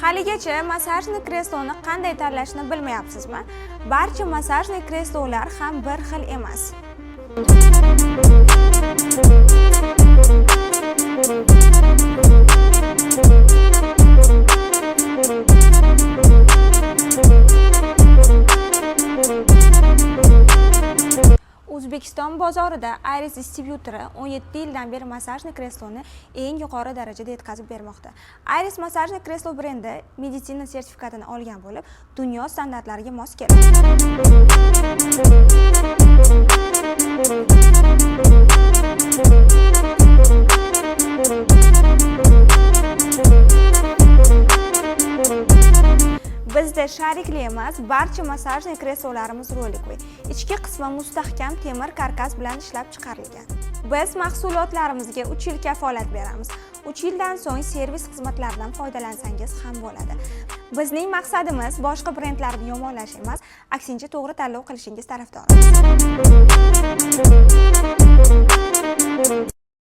Haligacha массажный kresloni qanday tanlashni bilmayapsizmi? Barcha массажный kreslolar ham bir xil emas. O'zbekiston bozorida Iris distribyutori 17 yildan beri массажный kresloni eng yuqori darajada yetkazib bermoqda. Iris массажный kreslo brendi meditsina sertifikatini olgan bo'lib, dunyo standartlariga mos keladi. Bizda шарик li emas, barcha массажный kreslolarimiz роликовый. Ichki qismi mustahkam temir karkas bilan ishlab chiqarilgan. Biz mahsulotlarimizga 3 yil kafolat beramiz. 3 yildan so'ng servis xizmatlaridan foydalansangiz ham bo'ladi. Bizning maqsadimiz boshqa brendlarni yomonlash emas, aksincha, to'g'ri tanlov qilishingiz tarafdorimiz.